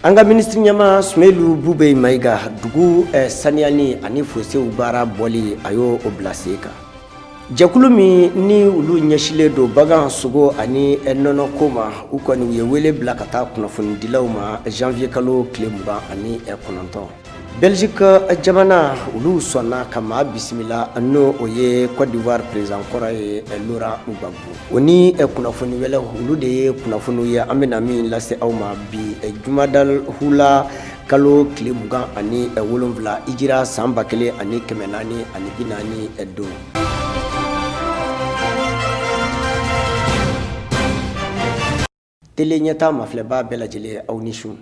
An ka minisiri ɲɛmaa Sumeyilu Bubɛyi Mayiga, dugu saniyani ani fosew baara bɔli, a y'o bila sen kan. Jɛkulu min ni olu ɲɛsilen don bagan sogo ani nɔnɔ ko ma, u kɔni u ye wele bila ka taa kunnafonidilaw ma janvier kalo tile 29. Belgique jamana, olu sɔnna ka maa bisimila, n'o o ye Côte d'Ivoire président kɔrɔ ye, Laurent Gbagbo. O ni kunnafoni wɛrɛw, olu de ye kunnafoniw ye an bɛna min lase aw ma bi jumadal hula kalo tile 27, hijira san 1440 don. Tele ɲɛta mafilɛbaa bɛɛ lajɛlen, aw ni su.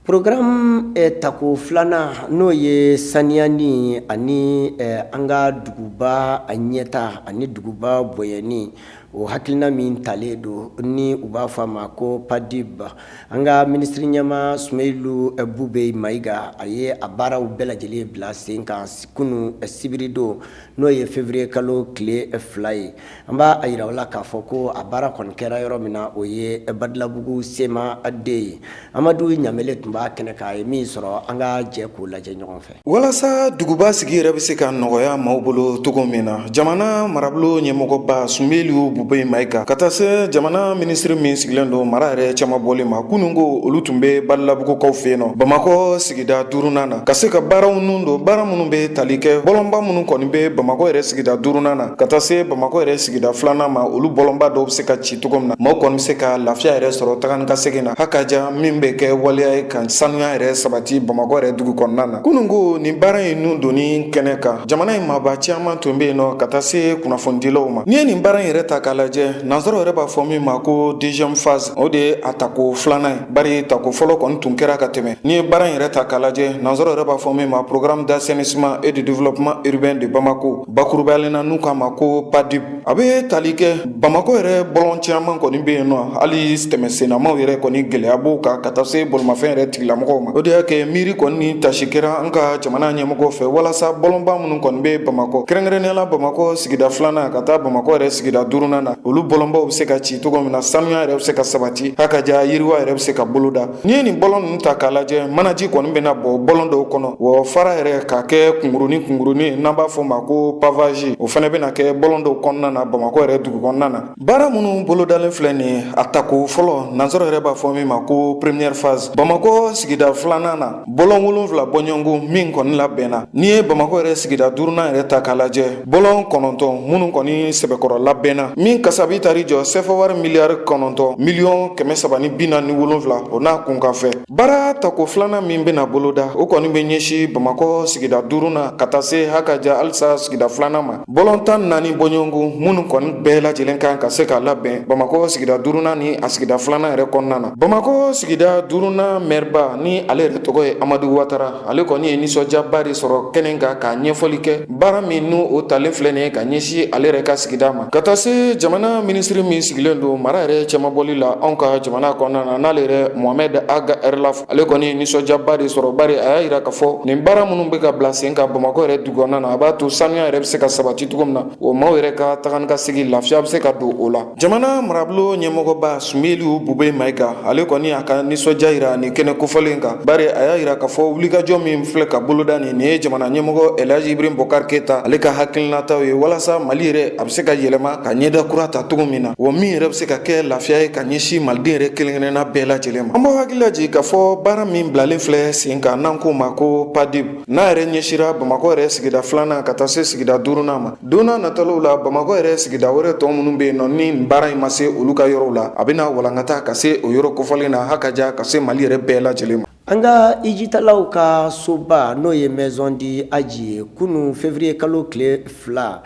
Programme tako filanan, n'o ye saniyani ani an ka duguba ɲɛta ani duguba bonyani, o hakilina min talen don ni u b'a fɔ a ma ko PADUB, an ka minisiri ɲɛmaa Sumeyilu Bubɛyi Mayiga, a ye a baaraw bɛɛ lajɛlen bila sen kan kunun sibiridon, n'o ye février kalo tile 2 ye. An b'a jira aw la k'a fɔ ko a baara kɔni kɛra yɔrɔ min na, o ye Badalabugu CMA 2 ye. Amadu Ɲamele tun b'a kɛnɛ kan, a ye min sɔrɔ, an ka jɛ k'o lajɛ ɲɔgɔn fɛ. Walasa duguba sigi yɛrɛ bɛ se ka nɔgɔya maaw bolo cogo min na, jamana marabolo ɲɛmɔgɔba Sumeyilu Bubɛyi Mayiga ka taa se jamana minisiri min sigilen don mara yɛrɛ cɛmabɔli ma, kunun ko olu tun bɛ Badalabugukaw fɛ yen nɔ, Bamakɔ sigida duurunan na, ka se ka baaraw nun don, baara minnu bɛ tali kɛ bɔlɔnba minnu kɔni bɛ Bamakɔ yɛrɛ sigida duurunan na ka taa se Bamakɔ yɛrɛ sigida filanan ma, olu bɔlɔnba dɔw bɛ se ka ci cogo min na, maaw kɔni bɛ se ka lafiya yɛrɛ sɔrɔ taga ni ka segin na, hakaja min bɛ kɛ waleya ye ka sanuya yɛrɛ sabati Bamakɔ yɛrɛ dugu kɔnɔna na. Kunun ko nin baara in nun donni kɛnɛ kan, jamana in maaba caman tun bɛ yen nɔ ka taa se kunnafonidilaw ma. N'i ye nin baara in yɛrɛ ta k'a lajɛ, nansaraw yɛrɛ b'a fɔ min ma ko deuxième phase, o de ye a tako filanan ye, bari tako fɔlɔ kɔni tun kɛra ka tɛmɛ. N'i ye baara in yɛrɛ ta k'a lajɛ, nansaraw yɛrɛ b'a fɔ min ma programme d'assainissement et de développement urbain de Bamako, bakurubalen na n'u k'a ma ko PADUB, a bɛ tali kɛ Bamakɔ yɛrɛ bɔlɔn caman kɔni bɛ yen nɔ, hali tɛmɛsennamaw yɛrɛ kɔni gɛlɛya b'o kan ka taa se bolimafɛn yɛrɛ tigilamɔgɔw ma. O de y'a kɛ miiri kɔni ni tasi kɛra an ka jamana ɲɛmɔgɔw fɛ walasa bɔlɔnba minnu kɔni bɛ Bamakɔ, kɛrɛnkɛrɛnnenya la Bamakɔ sigida filanan ka taa Bamakɔ yɛrɛ sigida duurunan na, olu bɔlɔnbaw bɛ se ka ci cogo min na, sanuya yɛrɛ bɛ se ka sabati, hakaja yiriwa yɛrɛ bɛ se ka boloda. N'i ye nin bɔlɔn ninnu ta k'a lajɛ, manaji kɔni bɛna bɔ bɔlɔn dɔw kɔnɔ, wa fara yɛrɛ k'a kɛ kunkurunin kunkurunin, n'an b'a fɔ ma ko pavage, o fana bɛna kɛ bɔlɔn dɔw kɔnɔna na Bamakɔ yɛrɛ dugu kɔnɔna na. Baara minnu bolodalen filɛ nin ye, a tako fɔlɔ, nansaraw yɛrɛ b'a fɔ min ma ko première phase, Bamakɔ sigida filanan na, bɔlɔn 7 bɔɲɔgɔnko min kɔni labɛnna. N'i ye Bamakɔ yɛrɛ sigida duurunan yɛrɛ ta k'a lajɛ, bɔlɔn 9 minnu kɔni sɛbɛkɔrɔ labɛnna, min kasabi taar'i jɔ sefa wari miliyari 9 miliyɔn 347, o n'a kunkanfɛ. Baara tako filanan min bɛna boloda, o kɔni bɛ ɲɛsin Bamakɔ sigida duurunan ka taa se hakaja halisa sigida filanan ma, bɔlɔn 14 bɔɲɔgɔnko minnu kɔni bɛɛ lajɛlen kan ka se ka labɛn Bamakɔ sigida duurunan ni a sigida filanan yɛrɛ kɔnɔna na. Bamakɔ sigida duurunan mɛriba, ni ale yɛrɛ tɔgɔ ye Amadu Watara, ale kɔni ye nisɔndiyaba de sɔrɔ kɛnɛ kan k'a ɲɛfɔli kɛ baara min n'o o talen filɛ nin ye ka ɲɛsin ale yɛrɛ ka sigida ma, ka taa se jamana minisiri min sigilen don mara yɛrɛ cɛmabɔli la anw ka jamana kɔnɔna na, n'ale yɛrɛ Mohamed Ag Erlaf, ale kɔni ye nisɔndiyaba de sɔrɔ, bari a y'a yira k'a fɔ nin baara minnu bɛ ka bila sen kan Bamakɔ yɛrɛ dugu kɔnɔna na, a b'a to sanuya yɛrɛ bɛ se ka sabati cogo min na, o maaw yɛrɛ ka taga ni ka segin lafiya bɛ se ka don o la. Jamana marabolo ɲɛmɔgɔba Sumeyilu Bubɛyi Mayiga, ale kɔni a ka nisɔndiya yira nin kɛnɛ kofɔlen kan, bari a y'a yira k'a fɔ wulikajɔ min filɛ ka boloda nin ye jamana ɲɛmɔgɔ Elhaji Ibrahim Bɔkari Keyita ale ka hakilinataw ye walasa Mali yɛrɛ a bɛ se ka yɛlɛma ka ɲɛda kura ta cogo min na, wa min yɛrɛ bɛ se ka kɛ lafiya ye ka ɲɛsin maliden yɛrɛ kelen-kelenna bɛɛ lajɛlen ma. An b'aw hakili lajigin k'a fɔ baara min bilalen filɛ sen kan, n'an k'o ma ko PADUB, n'a yɛrɛ ɲɛsira Bamakɔ yɛrɛ sigida filanan ka taa se sigida duurunan ma, don n'a nataw la Bamakɔ yɛrɛ sigida wɛrɛ tɔ minnu bɛ yen nɔ, ni baara in ma se olu ka yɔrɔw la, a bɛna walankata ka se o yɔrɔ kofɔlen na, hakaja ka se Mali yɛrɛ bɛɛ lajɛlen ma. An ka hijitalaw ka soba, n'o ye Maison du Hadj ye, kunun février kalo tile 2,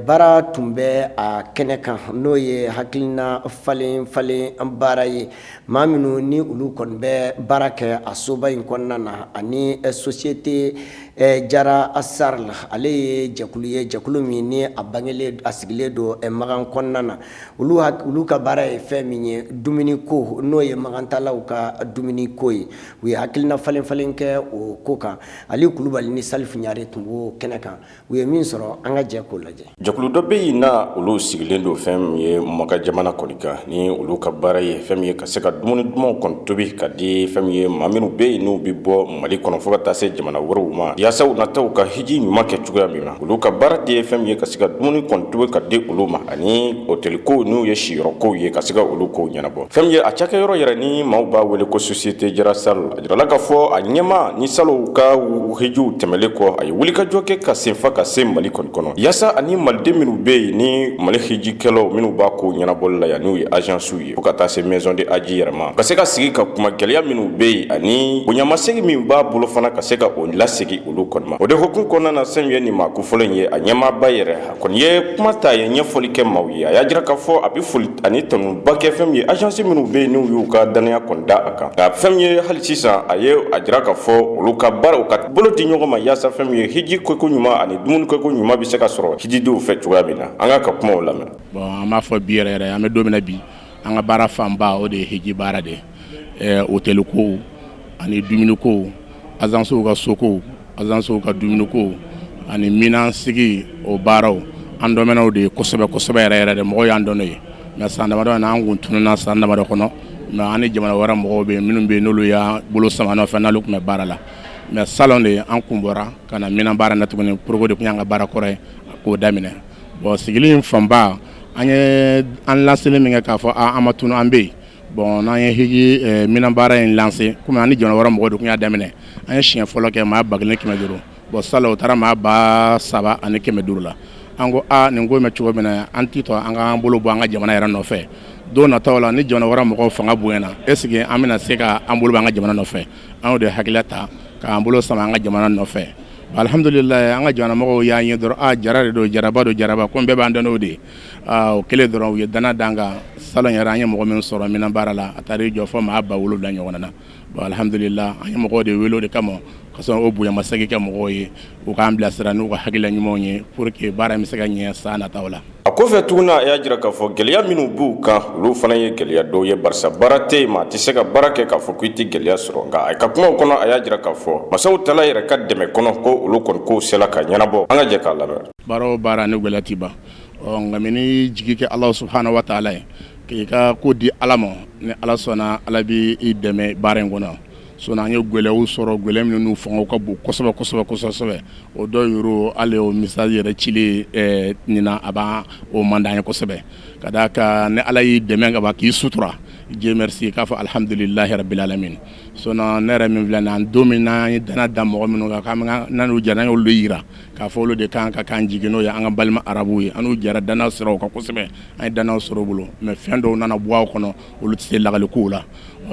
baara tun bɛ a kɛnɛ kan, n'o ye hakilina falen falen baara ye. Maa minnu ni olu kɔni bɛ baara kɛ a soba in kɔnɔna na ani société Jara SARL, ale ye jɛkulu ye, jɛkulu min ni a bangelen a sigilen don Makan kɔnɔna na. Olu ka baara ye fɛn min ye, dumuni ko, n'o ye makantalaw ka dumuni ko ye. U ye hakilina falen falen kɛ o ko kan. Ali Kulubali ni Salifu Ɲare tun b'o kɛnɛ kan. U ye min sɔrɔ, an ka jɛ k'o lajɛ. Jɛkulu dɔ bɛ yen na, olu sigilen don fɛn min ye Maka jamana kɔni kan, ni olu ka baara ye fɛn min ye ka se ka dumuni dumanw kɔni tobi ka di fɛn min ye maa minnu bɛ yen n'u bɛ bɔ Mali kɔnɔ fo ka taa se jamana wɛrɛw ma, yaasa u na taa u ka hiji ɲuman kɛ cogoya min na. Olu ka baara de ye fɛn min ye ka se ka dumuni kɔni tobi ka di olu ma, ani hôtel kow n'u ye siyɔrɔ kow ye, ka se ka olu kow ɲɛnabɔ. Fɛn min ye a cakɛyɔrɔ yɛrɛ ni maaw b'a wele ko Société Jara SARL, a jirala k'a fɔ a ɲɛmaa ni salon u ka hijiw tɛmɛlen kɔ, a ye wulikajɔ kɛ ka senfa ka se Mali kɔni kɔnɔ, yaasa ani maliden minnu bɛ yen ni Mali hijikɛlaw minnu b'a ko ɲɛnabɔli la yan, n'u ye agencew ye, fo ka taa se Maison de Hadji yɛrɛ ma, ka se ka sigi ka kuma gɛlɛya minnu bɛ yen ani bonyamasegin min b'a bolo fana, ka se ka o lasegin olu kɔni ma. O de hukumu kɔnɔna na, fɛn min ye nin maa kofɔlen ye, a ɲɛmaaba yɛrɛ, a kɔni ye kuma ta, a ye ɲɛfɔli kɛ maaw ye. A y'a jira k'a fɔ a bɛ foli ani tanuba kɛ fɛn min ye agence minnu bɛ yen n'u y'u ka dannaya kɔni da a kan. Nka fɛn min ye hali sisan, a ye a jira k'a fɔ olu ka baara, u ka bolo di ɲɔgɔn ma, yaasa fɛn min ye hiji kɛko ɲuman ani dumuni kɛko ɲuman bɛ se ka sɔrɔ hijidenw fɛ cogoya min na. An k'a ka kumaw lamɛn. Bon, an b'a fɔ bi yɛrɛ yɛrɛ, an bɛ don min na bi, an ka baara fanba o de ye hiji baara de ye, hôtel ko ani dumuni ko, agencew ka soko, agencew ka dumuni ko ani Mina sigi, o baaraw an dɔnmɛnw de ye kosɛbɛ kosɛbɛ yɛrɛ yɛrɛ de. Mɔgɔ y'an dɔn n'o ye. Mais san damadɔ na, an kun tununna san damadɔ kɔnɔ. Mais an ni jamana wɛrɛ mɔgɔw bɛ yen minnu bɛ yen, n'olu y'an bolo sama nɔfɛ, n'olu tun bɛ baara la. Mais salon de an kun bɔra ka na Mina baara na tuguni pour de tun y'an ka baara kɔrɔ ye k'o daminɛ. Bon, sigili in fanba, an ye an laseli min kɛ k'a fɔ an ma tunu, an bɛ yen. Bon, n'an ye hiji Mina baara in lancé, komi an ni jamana wɛrɛ mɔgɔw de tun y'a daminɛ, an ye siɲɛ fɔlɔ kɛ maa 1500. Bon, salon o taara maa 3500 la. An ko aa, nin ko bɛ cogo min na, an t'i to an k'an bolo bɔ an ka jamana yɛrɛ nɔfɛ. Don nataw la, ni jamana wɛrɛ mɔgɔw fanga bonyana, est ce que an bɛna se ka an bolo bɔ an ka jamana nɔfɛ? An y'o de hakilila ta k'an bolo sama an ka jamana nɔfɛ. Alihamdulilayi, an ka jamana mɔgɔw y'an ye dɔrɔn, aa, Jara de don, Jaraba don, Jaraba ko bɛɛ b'an dɔn n'o de ye. O kɛlen dɔrɔn, u ye danaya d'an kan. Salon yɛrɛ, an ye mɔgɔ min sɔrɔ Mina baara la, a taara i jɔ fɔ maa 7000 ɲɔgɔn na. Bon, alihamdulila, an ye mɔgɔw de wele o de kama, ka sɔrɔ o bonyamasegin kɛ mɔgɔw ye, u k'an bilasira n'u ka hakilila ɲumanw ye pour que baara in bɛ se ka ɲɛ san nataw la. A kɔfɛ tuguni, a y'a jira k'a fɔ gɛlɛya minnu b'u kan, olu fana ye gɛlɛya dɔw ye, barisa baara tɛ yen, maa tɛ se ka baara kɛ k'a fɔ ko i tɛ gɛlɛya sɔrɔ. Nka a ka kumaw kɔnɔ, a y'a jira k'a fɔ masaw tala yɛrɛ ka dɛmɛ kɔnɔ, ko olu kɔni kow sela ka ɲɛnabɔ. An ka jɛ k'a lamɛn. Baara o baara ni gɛlɛya tɛ ban. Ɔ nka n'i jigi kɛ Ala subahana wa taala ye, k'i ka ko di Ala ma, ni Ala sɔnna, Ala b'i dɛmɛ baara in kɔnɔ. Sinon an ye gɛlɛyaw sɔrɔ, gɛlɛya minnu fanga ka bon kosɛbɛ kosɛbɛ kosɛbɛ. O dɔw yɛrɛ, hali o message yɛrɛ cili nin na, a b'an o man d'an ye kosɛbɛ, ka d'a kan ni Ala y'i dɛmɛ ka ban k'i sutura, Dieu merci, k'a fɔ alihamudulilahi rabil alamin. Sinon ne yɛrɛ min filɛ nin ye, don min n'an ye danaya da mɔgɔ minnu kan, k'an n'an y'u jara, n'an y'olu jira k'a fɔ olu de kan ka k'an jigi, n'o ye an ka balima arabuw ye, an n'u jɛra danaya sɔrɔ u kan kosɛbɛ. An ye danaya sɔrɔ u bolo, mais fɛn dɔw nana bɔ a kɔnɔ, olu tɛ se lakali kow la.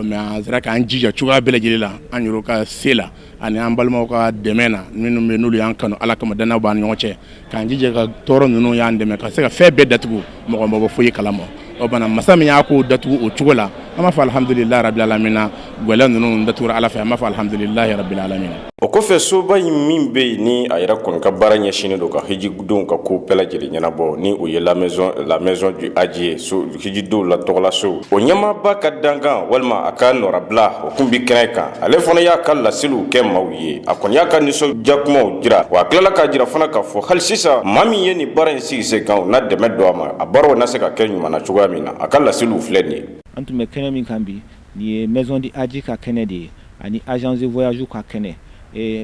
Mais an sera k'an jija cogoya bɛɛ lajɛlen la, an yɛrɛ ka se la ani an balimaw ka dɛmɛ na, minnu bɛ n'olu y'an kanu Ala kama, danaya b'an ni ɲɔgɔn cɛ, k'an jija ka tɔɔrɔ ninnu y'an dɛmɛ ka se ka fɛn bɛɛ datugu, mɔgɔ ma bɔ foyi kalama. O bana masa min y'a ko datugu o cogo la, an b'a fɔ alihamdulilahi rabil alamina. Gɛlɛya ninnu datugura Ala fɛ, an b'a fɔ alihamdulilahi rabil alamina. O kɔfɛ, soba in min bɛ yen ni a yɛrɛ kɔni ka baara ɲɛsinnen don ka hijidenw ka ko bɛɛ lajɛlen ɲɛnabɔ, ni o ye la maison du hadji ye, so hijidenw la tɔgɔla so, o ɲɛmaaba ka dankan walima a ka nɔrabila, o kun bɛ kɛnɛ kan. Ale fana y'a ka laseliw kɛ maaw ye. A kɔni y'a ka nisɔndiya kumaw jira wa, a tilala k'a jira fana k'a fɔ hali sisan maa min ye nin baara in sigi sen kan, o na dɛmɛ don a ma, a baaraw na se ka kɛ ɲuman na cogoya min na. A ka laseliw filɛ nin ye. An tun bɛ kɛnɛ min kan bi, nin ye Maison du Hadji ka kɛnɛ de ye ani agence de voyage ka kɛnɛ.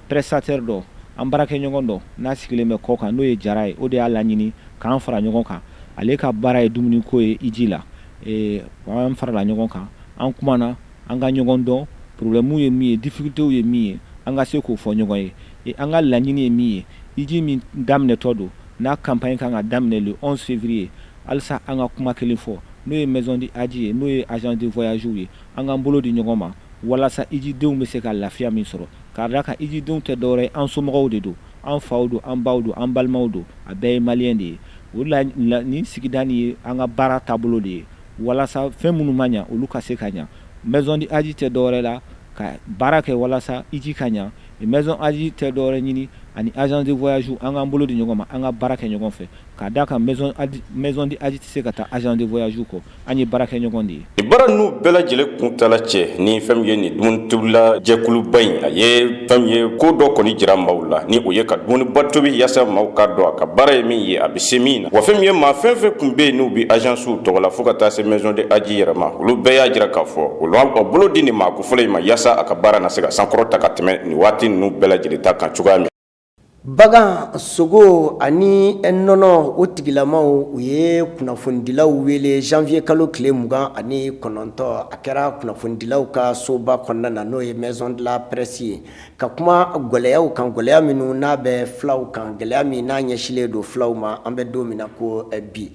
Prestataire dɔ, an baarakɛɲɔgɔn dɔ n'a sigilen bɛ kɔ kan, n'o ye Jara ye, o de y'a laɲini k'an fara ɲɔgɔn kan. Ale ka baara ye dumuniko ye hiji la. An farala ɲɔgɔn kan, an kumana, an ka ɲɔgɔn dɔn, problème ye min ye, difficulté ye min ye, an ka se k'o fɔ ɲɔgɔn ye. An ka laɲini ye min ye, hiji min daminɛtɔ don, n'a campagne kan ka daminɛ le 11 février, halisa an ka kuma kelen fɔ, n'o ye Maison du Hadji ye, n'o ye agence de voyage ye, an k'an bolo di ɲɔgɔn ma walasa hijidenw bɛ se ka lafiya min sɔrɔ, k'a d'a kan hijidenw tɛ dɔwɛrɛ ye, an somɔgɔw de don, an faw don, an baw don, an balimaw don, a bɛɛ ye malien de ye. O la, nin sigida nin ye an ka baara taabolo de ye, walasa fɛn minnu ma ɲa, olu ka se ka ɲa. Maison du Hadji tɛ dɔwɛrɛ la ka baara kɛ walasa hiji ka ɲa. Maison Hadj tɛ dɔwɛrɛ ɲini ani agence de voyage an k'an bolo di ɲɔgɔn ma, an ka baara kɛ ɲɔgɔn fɛ, k'a d'a kan maison du Hadj tɛ se ka taa agence de voyage kɔ, an ye baara kɛ ɲɔgɔn de ye. Nin baara ninnu bɛɛ lajɛlen kuntaala cɛ ni fɛn min ye nin dumuni tobila jɛkuluba in, a ye fɛn min ye ko dɔ kɔni jira maaw la, ni o ye ka dumuniba tobi yaasa maaw k'a dɔn a ka baara ye min ye, a bɛ se min na. Wa fɛn min ye maa fɛn fɛn tun bɛ yen n'u bɛ agencew tɔgɔ la fo ka taa se maison de Hadj yɛrɛ ma, olu bɛɛ y'a jira k'a fɔ olu bolo di nin maa kofɔlen in ma yaasa a ka baara na se ka sankɔrɔta ka tɛmɛ nin waati ninnu bɛɛ lajɛlen ta kan cogoya min. Bagan, sogo ani nɔnɔ, o tigilamaw u ye kunnafonidilaw wele janvier kalo tile 29. A kɛra kunnafonidilaw ka soba kɔnɔna na, n'o ye maison de la presse ye, ka kuma gɛlɛyaw kan, gɛlɛya minnu n'a bɛ fulaw kan, gɛlɛya min n'a ɲɛsinlen don fulaw ma an bɛ don min na ko bi.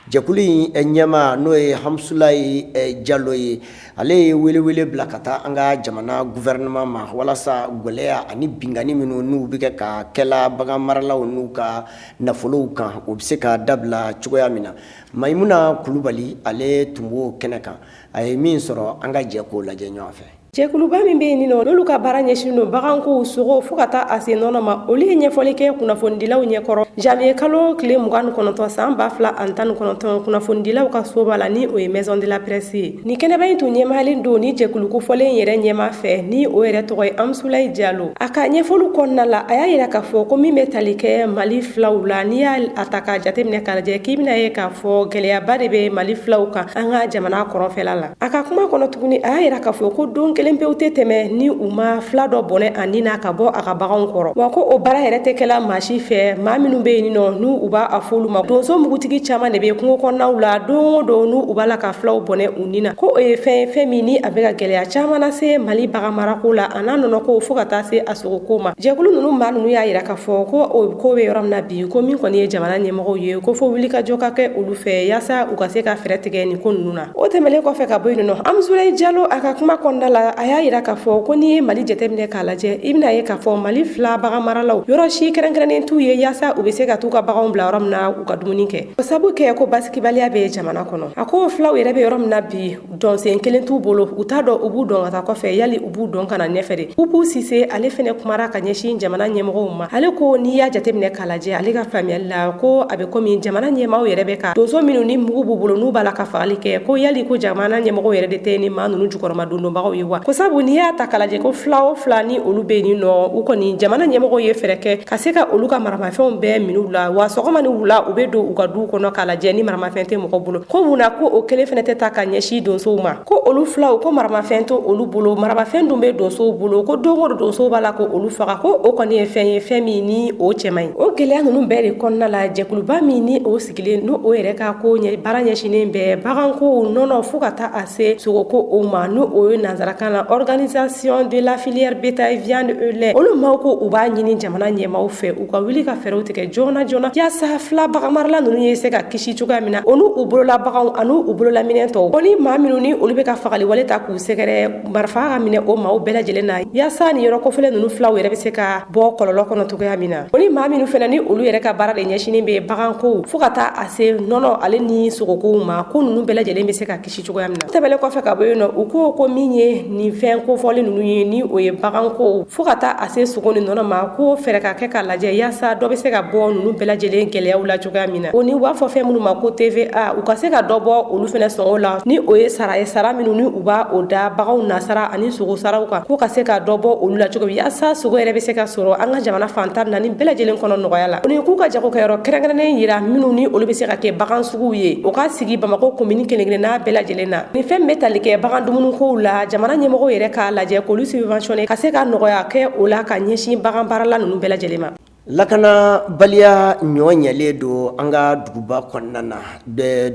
Jɛkulu in ɲɛmaa, n'o ye Hamusulayi Jalo ye, ale ye welewele bila ka taa an ka jamana gouvernement ma walasa gɛlɛya ani binkanni minnu n'u bɛ kɛ ka kɛla bagan maralaw n'u ka nafolow kan, o bɛ se ka dabila cogoya min na. Mayimuna Kulubali, ale tun b'o kɛnɛ kan. A ye min sɔrɔ, an ka jɛ k'o lajɛ ɲɔgɔn fɛ. Jɛkuluba min bɛ yen nɔ, n'olu ka baara ɲɛsinnen don baganko, sogo fo ka taa a se nɔnɔ ma, olu ye ɲɛfɔli kɛ kunnafonidilaw ɲɛkɔrɔ janvier kalo tile 29 san 2019 kunnafonidilaw ka soba la, ni o ye maison de la presse ye. Nin kɛnɛba in tun ɲɛmaalen don ni jɛkulu kofɔlen yɛrɛ ɲɛmaa fɛ, ni o yɛrɛ tɔgɔ ye Amusulayi Jalo. A ka ɲɛfɔliw kɔnɔna la, a y'a yira k'a fɔ ko min bɛ tali kɛ Mali filaw la, n'i y'a ta k'a jateminɛ k'a lajɛ, k'i bɛna ye k'a fɔ gɛlɛyaba de bɛ Mali filaw kan an ka jamana kɔrɔnfɛla la. A ka kuma kɔnɔ tuguni, a y'a yira k'a fɔ ko don kelen pewu tɛ tɛmɛ ni u ma fila dɔ bɔnɛ a ni na ka bɔ a ka baganw kɔrɔ, wa ko o baara yɛrɛ tɛ kɛla maa si fɛ, maa minnu bɛ yen nɔ n'u u b'a a fɔ olu ma donso. Mugutigi caman de bɛ kungo kɔnɔnaw la don o don n'u u b'a la ka filaw bɔnɛ u ni na, ko o ye fɛn ye, fɛn min ni a bɛ ka gɛlɛya caman lase Mali baganmarako la, a n'a nɔnɔko fo ka taa se a sogoko ma. Jɛkulu ninnu maa ninnu y'a yira k'a fɔ ko o ko bɛ yɔrɔ min na bi, ko min kɔni ye jamana ɲɛmɔgɔw ye, ko fo wulikajɔ ka kɛ olu fɛ yaasa u ka se ka fɛɛrɛ tigɛ nin ko ninnu na. O tɛmɛnen kɔfɛ ka bɔ yen nɔ, Amusulayi Jalo a ka kuma kɔnɔna la, a y'a yira k'a fɔ ko n'i ye Mali jateminɛ k'a lajɛ, i bɛna ye k'a fɔ Mali fila baganmaralaw yɔrɔ si kɛrɛnkɛrɛnnen t'u ye yaasa u bɛ se ka t'u ka baganw bila yɔrɔ min na u ka dumuni kɛ, o sabu kɛ ko basigibaliya bɛ jamana kɔnɔ. A ko filaw yɛrɛ bɛ yɔrɔ min na bi, dɔnsen kelen t'u bolo, u t'a dɔn u b'u dɔn ka taa kɔfɛ yali u b'u dɔn ka na ɲɛfɛ de. Upu Sise, ale fɛnɛ kumara ka ɲɛsin jamana ɲɛmɔgɔw ma. Ale ko n'i y'a jateminɛ k'a lajɛ, ale ka faamuyali la, ko a bɛ komi jamana ɲɛmaaw yɛrɛ bɛ ka donso minnu ni mugu b'u bolo n'u b'a la ka fagali kɛ, ko yali ko jamana ɲɛmɔgɔw yɛrɛ de tɛ ni maa ninnu jukɔrɔma dondonbagaw ye wa? Ko sabu n'i y'a ta k'a lajɛ, ko fila o fila ni olu bɛ yen nɔ, u kɔni jamana ɲɛmɔgɔw ye fɛɛrɛ kɛ ka se ka olu ka maramafɛnw bɛɛ minɛ u la, wa sɔgɔma ni wula u bɛ don u ka duw kɔnɔ k'a lajɛ ni maramafɛn tɛ mɔgɔ bolo. Ko mun na ko o kelen fɛnɛ tɛ ta ka ɲɛsin donsow ma? Ko olu filaw, ko maramafɛn tɛ olu bolo, maramafɛn dun bɛ donsow bolo, ko don o don donsow b'a la ko olu faga, ko o kɔni ye fɛn ye, fɛn min ni o cɛ man ɲi. O gɛlɛya ninnu bɛɛ de kɔnɔna la, jɛkuluba min ni o sigilen n'o o yɛrɛ ka ko ɲɛ baara ɲɛsinnen bɛ baganko, nɔnɔ fo ka taa a se sogoko o ma, n'o o ye nansarakan na organisation de la filière bétail viande et lait, olu maaw ko u b'a ɲini jamana ɲɛmaaw fɛ u ka wuli ka fɛɛrɛw tigɛ joona joona yaasa fila baganmarala ninnu ye se ka kisi cogoya min na, o n'u bolola baganw ani u bolola minɛn tɔw, o ni maa minnu ni olu bɛ ka fagali wale ta k'u sɛgɛrɛ, marifa ka minɛ o maaw bɛɛ lajɛlen na yaasa nin yɔrɔ kofɔlen ninnu filaw yɛrɛ bɛ se ka bɔ kɔlɔlɔ kɔnɔ cogoya min na. O ni maa minnu fana ni olu yɛrɛ ka baara de ɲɛsinnen bɛ baganko fo ka taa a se nɔnɔ ale ni sogokow ma, ko ninnu bɛɛ lajɛlen bɛ se ka kisi cogoya min na. Tɛmɛnen kɔfɛ ka bɔ yen nɔ, u ko min ye nin fɛn kofɔlen ninnu ye, ni o ye baganko fo ka taa a se sogo ni nɔnɔ ma, ko fɛɛrɛ ka kɛ ka lajɛ yaasa dɔ bɛ se ka bɔ ninnu bɛɛ lajɛlen gɛlɛyaw la cogoya min na. O ni u b'a fɔ fɛn minnu ma ko TVA, u ka se ka dɔ bɔ olu fana sɔngɔ la, ni o ye sara ye, sara minnu ni u b'a o da baganw nasara ani sogo saraw kan, ko ka se ka dɔ bɔ olu la cogo min yaasa sogo yɛrɛ bɛ se ka sɔrɔ an ka jamana fan 14 bɛɛ lajɛlen kɔnɔ nɔgɔya la. O ni k'u ka jagokɛyɔrɔ kɛrɛnkɛrɛnnen yira minnu ni olu bɛ se ka kɛ bagan suguw ye, o ka sigi Bamakɔ komini kelen-kelenna bɛɛ lajɛlen na. Ni fɛn bɛ tali kɛ bagan dumunikow la, jamana ɲɛmɔgɔw yɛrɛ k'a lajɛ k'olu subventionner ka se ka nɔgɔya kɛ o la ka ɲɛsin bagan baarala ninnu bɛɛ lajɛlen ma. Lakanabaliya ɲɔ ɲɛlen don an ka duguba kɔnɔna na.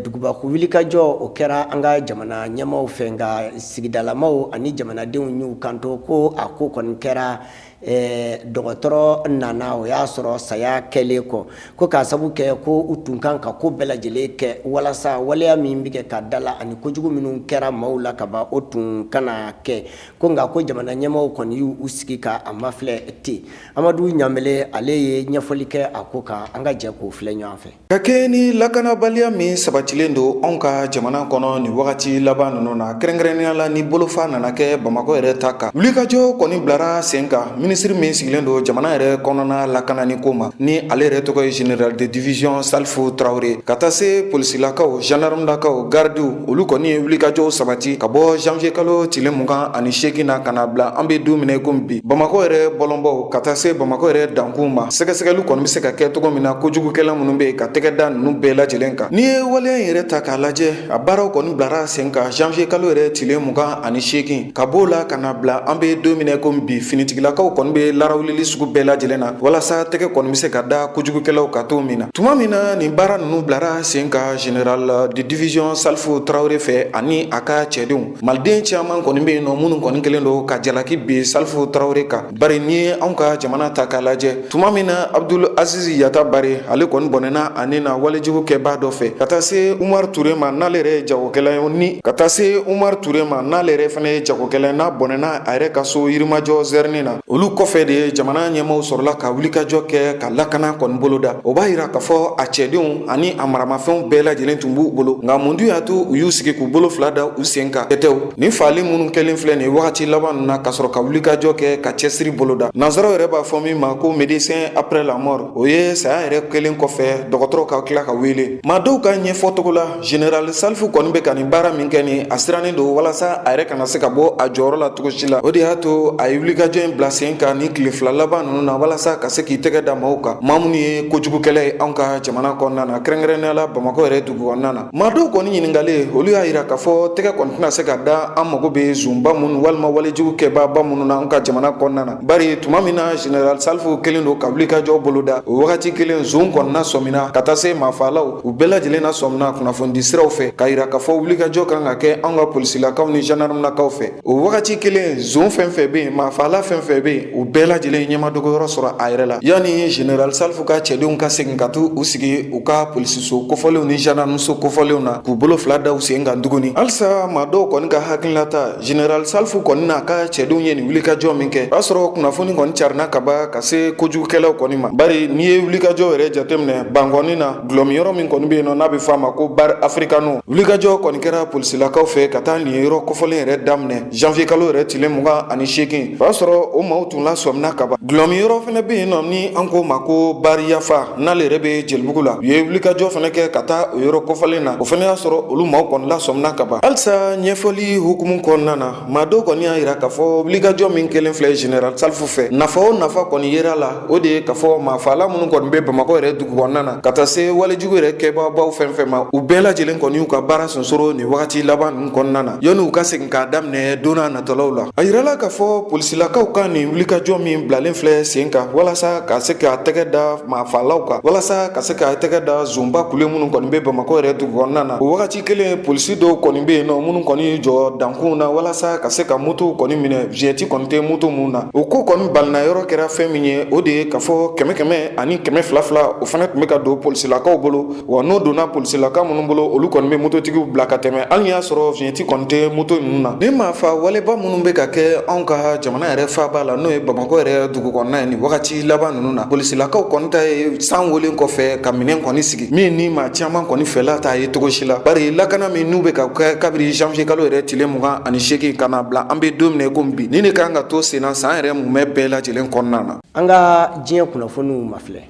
Duguba ko wulikajɔ o kɛra an ka jamana ɲɛmaaw fɛ, nka sigidalamaw ani jamanadenw y'u kanto ko a ko kɔni kɛra dɔgɔtɔrɔ nana, o y'a sɔrɔ saya kɛlen kɔ, ko k'a sabu kɛ ko u tun kan ka ko bɛɛ lajɛlen kɛ walasa waleya min bɛ kɛ ka da la ani kojugu minnu kɛra maaw la ka ban, o tun kana kɛ. Ko nka ko jamana ɲɛmaaw kɔni y'u sigi ka a mafilɛ ten. Amadu Ɲanbele, ale ye ɲɛfɔli kɛ a ko kan, an ka jɛ k'o filɛ ɲɔgɔn fɛ. Ka kɛɲɛ ni lakanabaliya min sabatilen don anw ka jamana kɔnɔ nin wagati laban ninnu na, kɛrɛnkɛrɛnnenya la ni bolofa nana kɛ Bamakɔ yɛrɛ ta kan, wulikajɔ kɔni bilara sen kan. Minisiri min sigilen don jamana yɛrɛ kɔnɔna lakanani ko ma, ni ale yɛrɛ tɔgɔ ye général de division Salifu Tarawele, ka taa se polisilakaw, gendarmelakaw, gardiw, olu kɔni ye wulikajɔw sabati ka bɔ janvier kalo tile 28 na ka na bila an bɛ don min na i komi bi. Bamakɔ yɛrɛ bɔlɔnbaw ka taa se Bamakɔ yɛrɛ dankunw ma, sɛgɛsɛgɛli kɔni bɛ se ka kɛ cogo min na kojugukɛla minnu bɛ yen, ka tɛgɛ da ninnu bɛɛ lajɛlen kan. N'i ye waleya in yɛrɛ ta k'a lajɛ, a baaraw kɔni bilara sen kan janvier kalo yɛrɛ tile 28. Ka b'o la ka na bila an bɛ don min na komi bi, finitigilakaw kɔni bɛ larawulili sugu bɛɛ lajɛlen na walasa tɛgɛ kɔni bɛ se ka da kojugukɛlaw kan cogo min na. Tuma min na nin baara ninnu bilara sen kan général de division Salifu Tarawele fɛ ani a ka cɛdenw, maliden caman kɔni bɛ yen nɔ minnu kɔni kɛlen don ka jalaki bin Salifu Tarawele kan. Bari n'i ye anw ka jamana ta k'a lajɛ, tuma min na Abdul Aziz Yatabare, ale kɔni bɔnɛna a ni na walejugu kɛbaa dɔ fɛ, ka taa se Umar Ture ma, n'ale yɛrɛ ye jagokɛla ye, ni ka taa se Umar Ture ma, n'ale yɛrɛ fana ye jagokɛla ye, n'a bɔnɛna a yɛrɛ ka so Yirimajɔ zɛrini na, olu kɔfɛ de ye jamana ɲɛmaaw sɔrɔla ka wulikajɔ kɛ ka lakana kɔni boloda. O b'a yira k'a fɔ a cɛdenw ani a maramafɛnw bɛɛ lajɛlen tun b'u bolo, nka mun dun y'a to u y'u sigi k'u bolo fila da u sen kan tɛtɛw? Nin faali minnu kɛlen filɛ nin wagati laban ninnu na, ka sɔrɔ ka wulikajɔ kɛ ka cɛsiri boloda, nansaraw yɛrɛ b'a fɔ min ma ko médecin après la mort, o ye saya yɛrɛ kɛlen kɔfɛ dɔgɔtɔrɔ ka tila ka wele. Maa dɔw ka ɲɛfɔcogo la, général Salifu kɔni bɛ ka nin baara min kɛ nin, a sirannen don walasa a yɛrɛ kana se ka bɔ a jɔyɔrɔ la cogo si la. O de y'a to a ye wulikajɔ in bila sen kan nin tile 2 laban ninnu na, walasa ka se k'i tɛgɛ da maaw kan, maa minnu ye kojugukɛla ye anw ka jamana kɔnɔna na, kɛrɛnkɛrɛnnenya la Bamakɔ yɛrɛ dugu kɔnɔna na. Maa dɔw kɔni ɲininkalen, olu y'a yira k'a fɔ tɛgɛ kɔni tɛna se ka da an mago bɛ zonba minnu walima walejugu kɛbaaba minnu na an ka jamana kɔnɔna na. Bari tuma min na général Salifu kɛlen don ka wulikajɔ boloda, o wagati kelen zon kɔni nasɔmina, ka taa se maafalaw, u bɛɛ lajɛlen nasɔmina kunnafonidi siraw fɛ k'a yira k'a fɔ wulikajɔ kan ka kɛ anw ka polisilakaw ni gendarmelakaw fɛ. O wagati kelen, zon fɛn fɛn bɛ yen, maafala fɛn fɛn bɛ yen, u bɛɛ lajɛlen ɲɛmadogoyɔrɔ sɔrɔ a yɛrɛ la, yanni général Salifu ka cɛdenw ka segin ka t'u sigi u ka polisiso kofɔlenw ni gendarmeso kofɔlenw na, k'u bolo fila da u sen kan tuguni. Halisa maa dɔw kɔni ka hakililata, général Salifu kɔni n'a ka cɛdenw ye nin wulikajɔ min kɛ, o y'a sɔrɔ kunnafoni kɔni carinna ka ban ka se kojugukɛlaw kɔni ma. Bari n'i ye wulikajɔ yɛrɛ jateminɛ Bankɔni na, dɔlɔminyɔrɔ min kɔni bɛ yen nɔ, n'a bɛ fɔ a ma ko bar Africano, wulikajɔ kɔni kɛra polisilakaw fɛ ka taa nin yɔrɔ kofɔlen yɛrɛ daminɛ janvier kalo yɛrɛ tile 28. O y'a sɔrɔ o maaw tun lasɔmina ka ban. Dɔlɔminyɔrɔ fana bɛ yen nɔ ni an k'o ma ko bar Yafa, n'ale yɛrɛ bɛ Jelibugu la, u ye wulikajɔ fana kɛ ka taa o yɔrɔ kofɔlen na. O fana y'a sɔrɔ olu maaw kɔni lasɔmina ka ban. Halisa ɲɛfɔli hukumu kɔnɔna na, maa dɔw kɔni y'a yira k'a fɔ wulikajɔ min kɛlen filɛ général Salifu fɛ, nafa o nafa kɔni yera la, o de ye k'a fɔ maafala minnu kɔni bɛ Bamakɔ yɛrɛ dugu kɔnɔna na, ka taa se walejugu yɛrɛ kɛbaabaw fɛn fɛn ma, u bɛɛ lajɛlen kɔni y'u ka baara sonsoro nin wagati laban ninnu kɔnɔna na, yanni u ka segin k'a daminɛ don n'a natɔlaw la. A yirala k'a fɔ polisilakaw ka nin wulikajɔ min bilalen filɛ sen kan walasa ka se k'a tɛgɛ da maafalaw kan, walasa ka se k'a tɛgɛ da zonba kule minnu kɔni bɛ Bamakɔ yɛrɛ dugu kɔnɔna na, o wagati kelen polisi dɔw kɔni bɛ yen nɔ minnu kɔni jɔ dankunw na walasa ka se ka motow kɔni minɛ, vignette kɔni tɛ moto minnu na. O ko kɔni balina yɔrɔ kɛra fɛn min ye, o de ye k'a fɔ kɛmɛ kɛmɛ ani kɛmɛ fila fila, o fana tun bɛ ka don polisilakaw bolo. Wa n'o donna polisilaka minnu bolo, olu kɔni bɛ mototigiw bila ka tɛmɛ, hali n'i y'a sɔrɔ vignette kɔni tɛ moto ninnu na. Ni maafa waleba minnu bɛ ka kɛ anw ka jamana yɛrɛ faaba la, n'o ye Bamakɔ yɛrɛ dugu kɔnɔna ye nin wagati laban ninnu na, polisilakaw kɔni ta ye san wolen kɔfɛ ka minɛn kɔni sigi min ni maa caman kɔni fɛla t'a ye cogo si la. Bari lakana min n'u bɛ ka kɛ kabiri janvier kalo yɛrɛ tile 28 ka na bila an bɛ don min na komi bi, nin de kan ka to senna san yɛrɛ mumɛ bɛɛ lajɛlen kɔnɔna na. An ka diɲɛ kunnafoniw mafilɛ.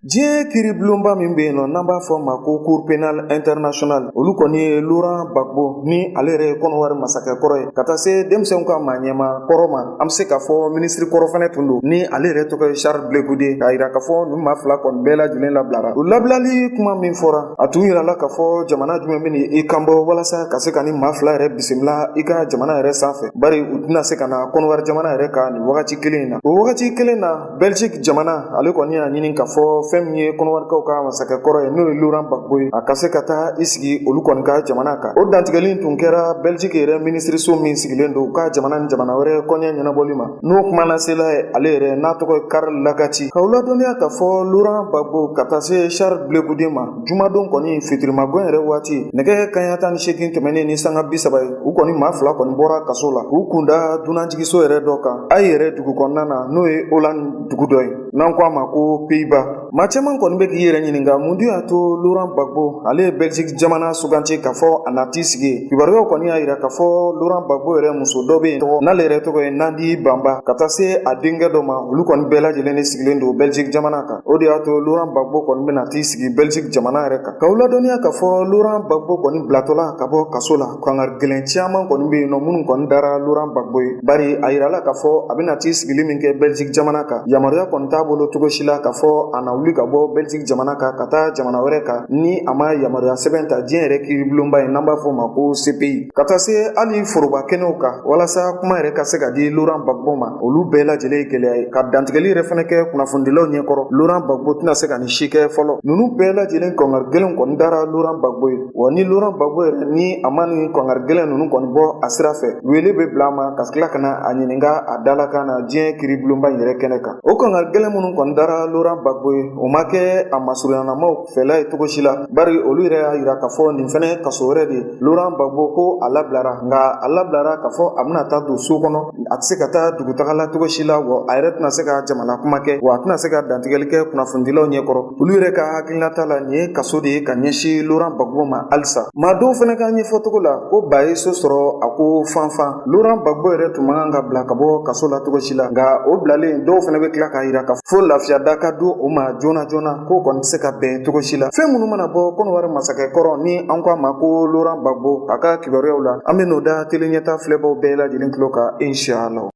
Diɲɛ kiiribulonba min bɛ yen nɔ n'an b'a fɔ ma ko Cour pénale internationale, olu kɔni ye Laurent Gbagbo, ni ale yɛrɛ ye Kɔnɔwari masakɛ kɔrɔ ye, ka taa se denmisɛnw ka maa ɲɛmaa kɔrɔ ma, an bɛ se k'a fɔ minisiri kɔrɔ fana tun don, ni ale yɛrɛ tɔgɔ ye Charles Blé Goudé, k'a yira k'a fɔ ninnu maa fila kɔni bɛɛ lajɛlen labilara. O labilali kuma min fɔra, a tun yirala k'a fɔ jamana jumɛn bɛ i kan bɔ walasa ka se ka nin maa fila yɛrɛ bisimila i ka jamana yɛrɛ sanfɛ, bari u tɛna se ka na Kɔnɔwari jamana yɛrɛ kan nin wagati kelen in na. O wagati kelen na, Belgique jamana, ale kɔni y'a ɲini k'a fɔ fɛn min ye Kɔnɔwarikaw ka masakɛ kɔrɔ ye, n'o ye Laurent Gbagbo ye, a ka se ka taa i sigi olu kɔni ka jamana kan. O dantigɛli tun kɛra Belgique yɛrɛ minisiriso min sigilen don u ka jamana ni jamana wɛrɛ kɔɲɛ ɲɛnabɔli ma, n'o kumalasela ye ale yɛrɛ n'a tɔgɔ ye Karl Lagati, k'aw ladɔnniya k'a fɔ Laurent Gbagbo ka taa se Charles Blé Goudé ma, jumadon kɔni fitirimagan yɛrɛ waati, nɛgɛ kanɲɛ 18 tɛmɛnen ni sanga 30 ye, u kɔni maa fila kɔni bɔra kaso la k'u kunda dunanjigiso yɛrɛ dɔ kan Haye yɛrɛ dugu kɔnɔna na, n'o ye Hollande dugu dɔ ye n'an ko a ma ko Pays-Bas. Maa caman kɔni bɛ k'i yɛrɛ ɲininka mun dun y'a to Laurent Gbagbo ale ye Belgique jamana suganti k'a fɔ a na t'i sigi. Kibaruyaw kɔni y'a yira k'a fɔ Laurent Gbagbo yɛrɛ muso dɔ bɛ yen tɔgɔ n'ale yɛrɛ tɔgɔ ye Nandi Banba, ka taa se a denkɛ dɔ ma. Olu kɔni bɛɛ lajɛlen de sigilen don Belgique jamana kan. O de y'a to Laurent Gbagbo kɔni bɛna t'i sigi Belgique jamana yɛrɛ kan. K'aw ladɔnniya k'a fɔ Laurent Gbagbo kɔni bilatɔla ka bɔ kaso la, kangari gɛlɛn caman kɔni bɛ yen nɔ minnu kɔni dara Laurent Gbagbo ye, bari a yirala k'a fɔ a bɛna t'i sigili min kɛ Belgique jamana kan, yamaruya kɔni t'a bolo cogo si la k'a fɔ a na wuli ka bɔ Belgique jamana kan ka taa jamana wɛrɛ kan ni a ma yamaruya sɛbɛn ta diɲɛ yɛrɛ kiiribulonba ye n'an b'a fɔ o ma ko CPI, ka taa se hali foroba kɛnɛw kan walasa kuma yɛrɛ ka se ka di Laurent Gbagbo ma. Olu bɛɛ lajɛlen ye gɛlɛya ye ka dantigɛli yɛrɛ fana kɛ kunnafonidilaw ɲɛkɔrɔ. Laurent Gbagbo tɛna se ka nin si kɛ fɔlɔ. Ninnu bɛɛ lajɛlen kangari gɛlɛn kɔni dara Laurent Gbagbo ye. Wa ni Laurent Gbagbo yɛrɛ ni a ma nin kangari gɛlɛn ninnu kɔni bɔ a sira fɛ, wele bɛ bila a ma ka tila ka na a ɲininka a dalakan na diɲɛ kiiribulonba in yɛrɛ kɛnɛ kan. O kangari gɛlɛn minnu kɔni dara Laurent Gbagbo ye, o ma kɛ a masurunyalamaw fɛla ye cogo si la, bari olu yɛrɛ y'a yira k'a fɔ nin fɛnɛ kaso wɛrɛ de ye. Laurent Gbagbo ko a labilara, nka a labilara k'a fɔ a bɛna taa don so kɔnɔ, a tɛ se ka taa dugutaga la cogo si la, wa a yɛrɛ tɛna se ka jamana kuma kɛ, wa a tɛna se ka dantigɛli kɛ kunnafonidilaw ɲɛkɔrɔ. Olu yɛrɛ ka hakilinata la, nin ye kaso de ye ka ɲɛsin Laurent Gbagbo ma halisa. Maa dɔw fana ka ɲɛfɔcogo la, ko ba ye so sɔrɔ a ko fanfan. Laurent Gbagbo yɛrɛ tun man kan ka bila ka bɔ kaso la cogo si la, nka o bilalen, dɔw fana bɛ tila k'a yira ka fo lafiya da ka di o ma joona joona, k'o kɔni tɛ se ka bɛn cogo si la. Fɛn minnu mana bɔ Kɔnɔwari masakɛ kɔrɔ ni an ko a ma ko Laurent Gbagbo a ka kibaruyaw la, an bɛ n'o da tele ɲɛta filɛbaw bɛɛ lajɛlen tulo kan inshallah.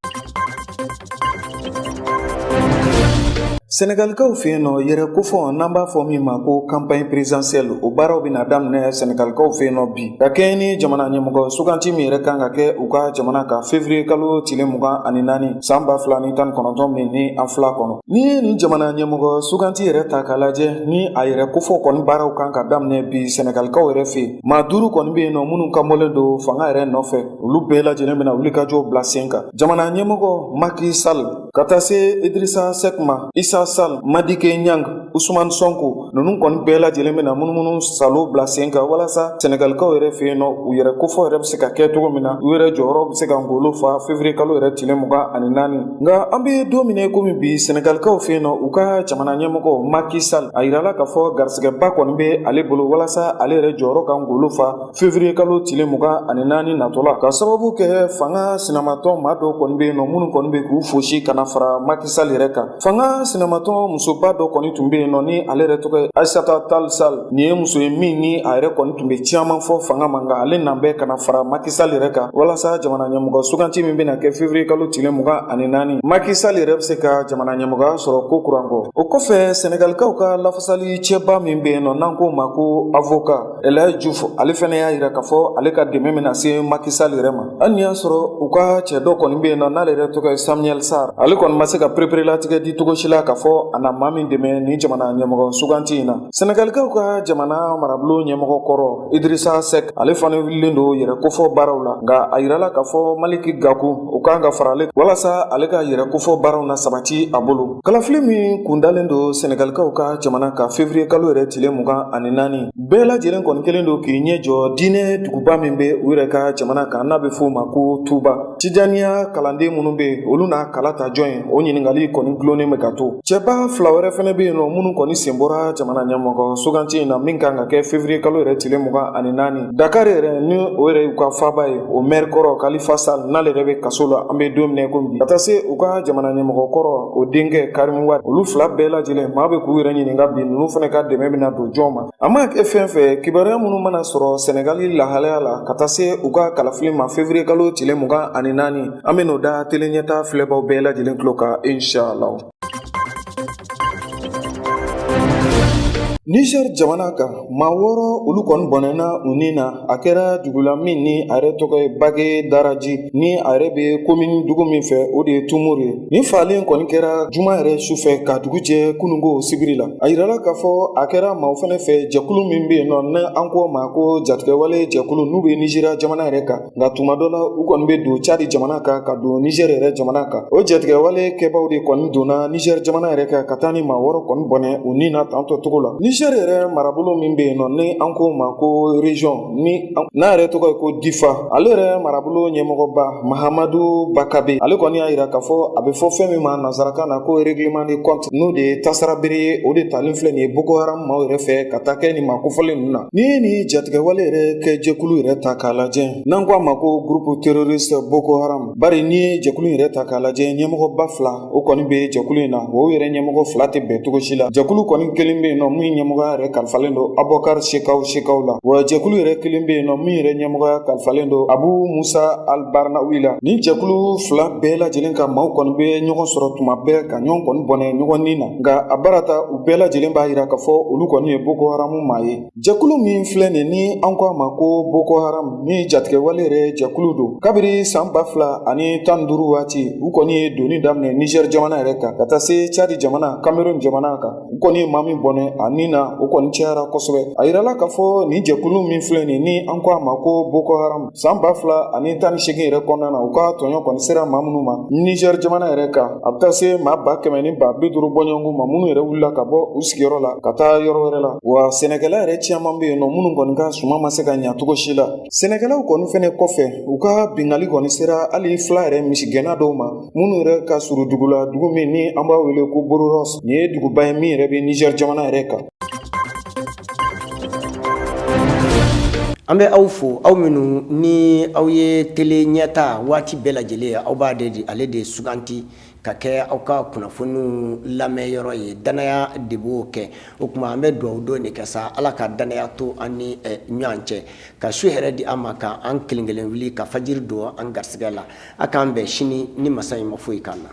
Sɛnɛgalikaw fɛ yen nɔ, yɛrɛ kofɔ n'an b'a fɔ min ma ko campagne présidentielle, o baaraw bɛna daminɛ Sɛnɛgalikaw fɛ yen nɔ bi, ka kɛɲɛ ni jamana ɲɛmɔgɔ suganti min yɛrɛ kan ka kɛ u ka jamana kan février kalo tile 24 san 2019 min ni an fila kɔnɔ. N'i ye nin jamana ɲɛmɔgɔ suganti yɛrɛ ta k'a lajɛ, ni a yɛrɛ kofɔ kɔni baaraw kan ka daminɛ bi Sɛnɛgalikaw yɛrɛ fɛ yen, maa duuru kɔni bɛ yen nɔ minnu kanbɔlen don fanga yɛrɛ nɔfɛ. Olu bɛɛ lajɛlen bɛna wulikajɔw bila sen kan. Jamana ɲɛmɔgɔ Macky Sall, ka taa se Idrissa Seck ma, Issa Sall, Madické Niang, Ousmane Sonko, ninnu kɔni bɛɛ lajɛlen bɛna munumunu salo bila sen kan walasa Sɛnɛgalikaw yɛrɛ fɛ yen nɔ, u yɛrɛ kofɔ yɛrɛ bɛ se ka kɛ cogo min na, u yɛrɛ jɔyɔrɔ bɛ se ka ngolo fa février kalo yɛrɛ tile 24. Nka an bɛ don min na komi bi, Sɛnɛgalikaw fɛ yen nɔ, u ka jamana ɲɛmɔgɔ Macky Sall, a yirala k'a fɔ garisigɛba kɔni bɛ ale bolo walasa ale yɛrɛ jɔyɔrɔ ka ngolo fa février kalo tile 24 natɔ la, ka sababu kɛ fanga sinamatɔn maa dɔw kɔni bɛ yen nɔ minnu kɔni bɛ k'u fosi ka na fara Macky Sall yɛrɛ kan. Fanga sinamatɔn musoba dɔ kɔni tun bɛ yen nɔ ni ale yɛrɛ tɔgɔ ye Aïssata Tall Sall. Nin ye muso ye min ni a yɛrɛ kɔni tun bɛ caman fɔ fanga ma, nka ale nan bɛ ka na fara Macky Sall yɛrɛ kan walasa jamana ɲɛmɔgɔ suganti min bɛna kɛ février kalo tile 24, Macky Sall yɛrɛ bɛ se ka jamana ɲɛmɔgɔya sɔrɔ ko kuran kɔ. O kɔfɛ, Sɛnɛgalikaw ka lafasali cɛba min bɛ yen nɔ n'an k'o ma ko avocat El Hadji Diouf, ale fana y'a yira k'a fɔ ale ka dɛmɛ bɛna se Macky Sall yɛrɛ ma, hali n'i y'a sɔrɔ u ka cɛ dɔ kɔni bɛ yen nɔ n'ale yɛrɛ tɔgɔ ye Samuel Sarr. Ale kɔni ma se ka pereperelatigɛ di cogo si la k'a fɔ a na maa min dɛmɛ nin jamana ɲɛmɔgɔ suganti in na. Sɛnɛgalikaw ka jamana marabulon ɲɛmɔgɔ kɔrɔ Idrissa Seck, ale fana wulilen don yɛrɛ kofɔ baaraw la, nka a yirala k'a fɔ Malick Gakou, o kan ka fara ale walasa ale ka yɛrɛ kofɔ baaraw na sabati a bolo. Kalafili min kundalen don Sɛnɛgalikaw ka jamana kan février kalo yɛrɛ tile 24, bɛɛ lajɛlen kɔni kɛlen don k'i ɲɛ jɔ diinɛ duguba min bɛ u yɛrɛ ka jamana kan n'a bɛ f'o ma ko Tuba. Tijaniya kalanden minnu bɛ yen, olu n'a kala ta jɔn ye, o ɲininkali kɔni gulonnen bɛ ka to. Cɛba fila wɛrɛ fana bɛ yen nɔ minnu kɔni sen bɔra jamana ɲɛmɔgɔ suganti in na min kan ka kɛ février kalo yɛrɛ tile 24. Dakar yɛrɛ, ni o yɛrɛ y'u ka faaba ye, o maire kɔrɔ Khalifa Sall, n'ale yɛrɛ bɛ kaso la an bɛ don min na komi bi, ka taa se u ka jamana ɲɛmɔgɔ kɔrɔ o denkɛ Karim Wade, olu fila bɛɛ lajɛlen, maa bɛ k'u yɛrɛ ɲininka bi, ninnu fana ka dɛmɛ bɛna don jɔn ma. A mana kɛ fɛn fɛn, kibaruya minnu mana sɔrɔ Sɛnɛgali lahalaya la ka taa se u ka kalafili ma février kalo tile 24, an bɛ n'o da tele ɲɛta filɛbaw bɛɛ lajɛlen tulo kan inshallah. Niger jamana kan, maa wɔɔrɔ olu kɔni bɔnɛna u ni na. A kɛra dugu la min ni a yɛrɛ tɔgɔ ye Bage Daraji, ni a yɛrɛ bɛ komini dugu min fɛ, o de ye Tumur ye. Nin faalen kɔni kɛra juma yɛrɛ sufɛ ka dugu jɛ kununko sibiri la. A yirala k'a fɔ a kɛra maaw fana fɛ, jɛkulu min bɛ yen nɔ ni an k'o ma ko jatigɛwale jɛkulu, n'u bɛ Nizeriya jamana yɛrɛ kan, nka tuma dɔ la u kɔni bɛ don Cadi jamana kan ka don Nizɛri yɛrɛ jamana kan. O jatigɛwale kɛbaw de kɔni donna Nizɛri jamana yɛrɛ kan ka taa ni maa wɔɔrɔ kɔni bɔnɛ u ni na tantɔ cogo la. Nizɛri Niger yɛrɛ marabolo min bɛ yen nɔ, ni an k'o ma ko région, ni n'a yɛrɛ tɔgɔ ye ko Difa, ale yɛrɛ marabolo ɲɛmɔgɔba Mahamadu Bakabe, ale kɔni y'a yira k'a fɔ a bɛ fɔ fɛn min ma nansarakan na ko règlement de compte, n'o de ye tasara bere ye, o de talen filɛ nin ye Boko Haram maaw yɛrɛ fɛ ka taa kɛ nin maa kofɔlen ninnu na. N'i ye nin jatigɛwale yɛrɛ kɛ jɛkulu yɛrɛ ta k'a lajɛ, n'an ko a ma ko groupe terroriste Boko Haram, bari n'i ye jɛkulu yɛrɛ ta k'a lajɛ, ɲɛmɔgɔba fila o kɔni bɛ jɛkulu in na, o yɛrɛ ɲɛmɔgɔ fila tɛ bɛn cogo si la. Jɛkulu kɔni kelen bɛ yen nɔ min ɲɛmɔgɔya yɛrɛ kalifalen don Abubakar Shekau Shekau la, wa jɛkulu yɛrɛ kelen bɛ yen nɔ min yɛrɛ ɲɛmɔgɔya kalifalen don Abu Musa al-Barnawi la. Nin jɛkulu fila bɛɛ lajɛlen ka maaw kɔni bɛ ɲɔgɔn sɔrɔ tuma bɛɛ ka ɲɔgɔn kɔni bɔnɛ ɲɔgɔn ni na, nka a barata u bɛɛ lajɛlen b'a yira k'a fɔ olu kɔni ye Boko Haram maa ye. Jɛkulu min filɛ nin, ni an ko a ma ko Boko Haram, ni jatigɛwale yɛrɛ jɛkulu don, kabiri san 2015 waati, u kɔni ye donni daminɛ Niger jamana yɛrɛ kan ka taa se Chad jamana, Cameroun jamana kan. U kɔni ye maa min bɔnɛ a ni na, o kɔni cayara kosɛbɛ. A yirala k'a fɔ nin jɛkulu min filɛ nin, ni an ko a ma ko Boko Haram, san 2018 yɛrɛ kɔnɔna na, u ka tɔɲɔ kɔni sera maa minnu ma Niger jamana yɛrɛ kan, a bɛ taa se maa 100 ni 50 bɔɲɔgɔnko ma, minnu yɛrɛ wulila ka bɔ u sigiyɔrɔ la ka taa yɔrɔ wɛrɛ la. Wa sɛnɛkɛla yɛrɛ caman bɛ yen nɔ minnu kɔni ka suman ma se ka ɲa cogo si la. Sɛnɛkɛlaw kɔni fɛnɛ kɔfɛ, u ka binkanni kɔni sera hali fila yɛrɛ misigɛnna dɔw ma minnu yɛrɛ ka surun dugu la, dugu min ni an b'a wele ko Bororos. Nin ye duguba ye min yɛrɛ bɛ Niger jamana yɛrɛ kan. An bɛ aw fo, aw minnu ni aw ye tele ɲɛta waati bɛɛ lajɛlen, aw b'a de ale de suganti ka kɛ aw ka kunnafoniw lamɛnyɔrɔ ye. Dannaya de b'o kɛ. O tuma an bɛ dugawu don de kɛ sa, Ala ka dannaya to an ni ɲɔgɔn cɛ, ka su hɛrɛ di an ma, ka an kelen kelen wuli ka fajiri don an garisɛgɛ la. A k'an bɛn sini ni masa in ma foyi k'an na.